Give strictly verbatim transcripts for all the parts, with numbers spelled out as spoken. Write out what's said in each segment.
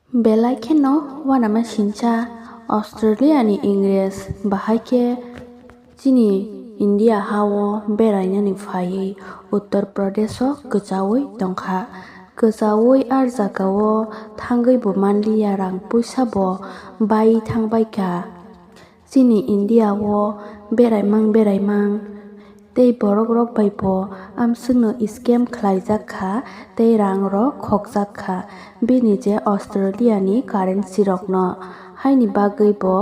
Belai kheno uanama sincha Australia ni Ingres bahai khe chini India ha o berainani phaiwi Uttar Pradesh o kwchaui tongkha. Kwchaui ar jaga o thangwi bo manliya, rang puisa bo bai thangbaikha. Chini India o beraimang beraimang tei borok rok bai bo amswkno scam khlaijak kha tei rang rok khokjak kha bini je Australia ni currency rokno. Haini bagwi bo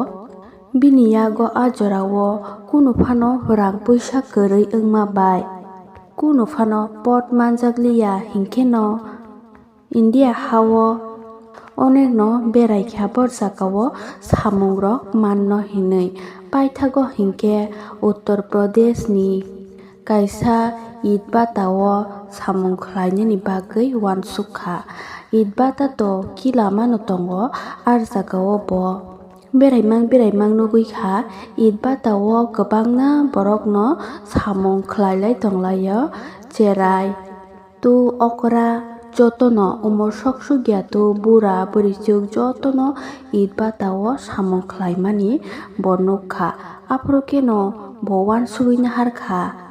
bini yago a jora o kunu phano rang puisa kwrwi wngma bai kunu phano pot manjakliya hinkhe no India ha o onekno berai kha bor jaga o samung rok manno hinwi. Paithago hinkhe Uttar Pradesh ni kaisa Itbata o samung khlainani bagwi uansuk kha. Itbata to kila mano tongo, ar jaga o bo beraimang beraimang nugwi kha. Itbata o kwbangna borokno samung khlailai tonglaio, cherai, tu okra, jotono umor sok sukya tu bura bwrwichuk jotono Itbata o samung khlaimani bo nukha. Aphuru kheno bo uansugwi naharkha.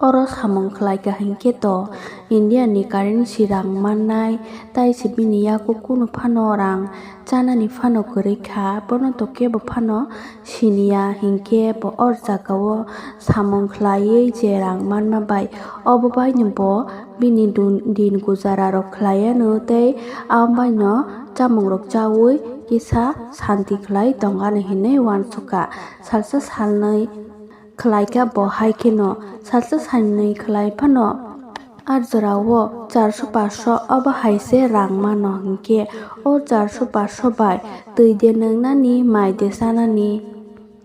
Oro samung khlaikha hinkhe to India ni currency rang mannai, tai se bini yago kunu phano rang chanani phano kwrwi kha, bono to kebo phano siniya hinkhe bo or jaga o samung khlaiwi je rang manma bai, obo bai no bo bini dun-, din gujara rok khlai anw tei abo bai no chamung rok chaui kisa santi khlai tong anw hinwi uansukha. Salsa salnwi khlaikha bo hai kheno, salsa sainwi khlai phano ar jora o charso paso obo hai se rang mano hinkhe o charso paso bai twi de nwngnani, mai de chanani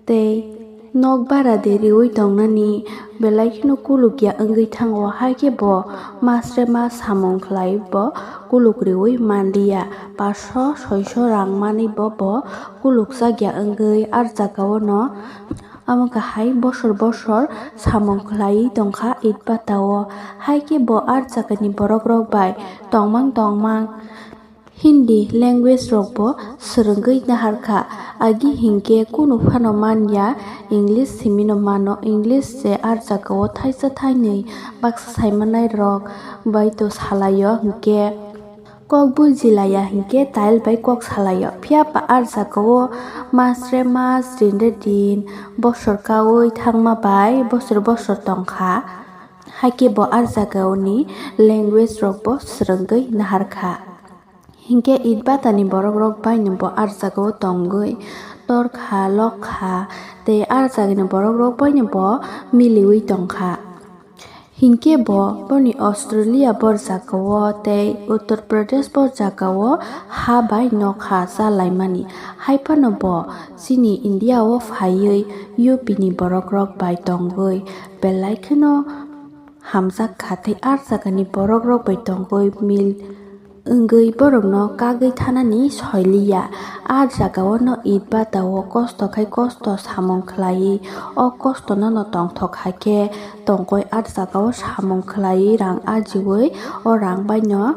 tei nok bara de riui tongnani belai kheno kulukya wngwi thango. Hai khe bo masre mas samung khlai bo kuluk riui manliya, paso soiso rang manwi bo bo kulukjakya wngwi ar jaga o no Amo kahai bosor bosor samung khlaiwi tongkha Itbata o. Hai khe bo ar jagani borok rok bai tongmang tongmang Hindi language rok bo swrwngwi naharkha. Agi hinkhe kunu phano manya English simino mano, English se ar jaga o thaisa thainwi baksa saimanai rok bai to salaio hinkhe. Kok bujilaiya hinkhe tile bai kok salaio. Phiya ba ar jaga o masre mas, din re din, bosor kaui thangma bai bosor bosor tongkha. Hai khe bo ar jaga o ni language rok bo swrwngwi naharkha. Hinkhe Itbata ni borok rok bai no bo ar jaga o tongwi torkha, lokha tei ar jaga ni borok rok bai no bo miliui tongkha. Hinkhe bo boni Australia bor jaga o tei Uttar Pradesh bor jaga o ha bai nokha chalaimani. Hai phano bo chini India o phaiwi U P ni borok rok bai tongwi belai kheno hamjak kha tei ar jaga ni borok rok bai tongwi mil wngwi borokno kagwi thanani soiliya. A jagao no Itbata o kosto khai kosto samung khlaiwi, o kostono no tongthok hai khe tongkoi a jagao samung khlaiwi rang ajiui o rang bai no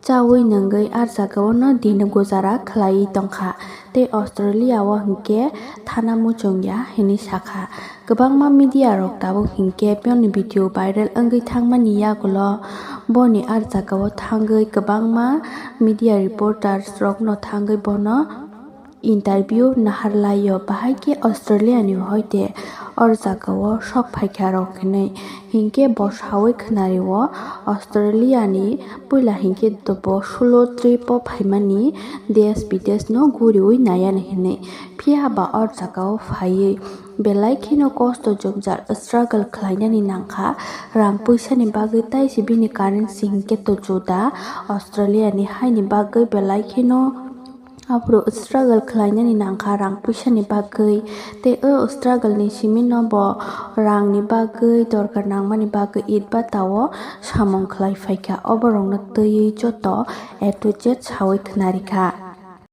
chaui nungwi a jagao no din gujara khlaiwi tongkha. Tei Australia o hinkhe thana muchungya hinwi sakha. Kwbangma media rok tabuk hinkhe boni video viral wngwi thangmani yagulo boni ar jagao thangwi kwbangma media reporters rokno thangwi bono interview nahar laio, bahai khe Australia ni hoite or jagao sok phaikha rok hinwi. Hinkhe bo saui khnario Australia ni puila hinkhe bo sulo trip o phaimani, desh bidesh no guriui naiya hinwi. Phiya ba or jagao phaiwi belai kheno kosto jwngjal struggle khlainani nangkha. Rang puisani bagwi tai se bini currency hinkhe to juda, Australia ni haini bagwi belai kheno aphuru struggle khlainani nangkha rang puisani bagwi. Tei o struggle ni simi no bo rang ni bagwi, dorkar nangmani bagwi Itbata o samung khlai phaikha. Oborok no twiwi joto A to Z saui khwnarikha.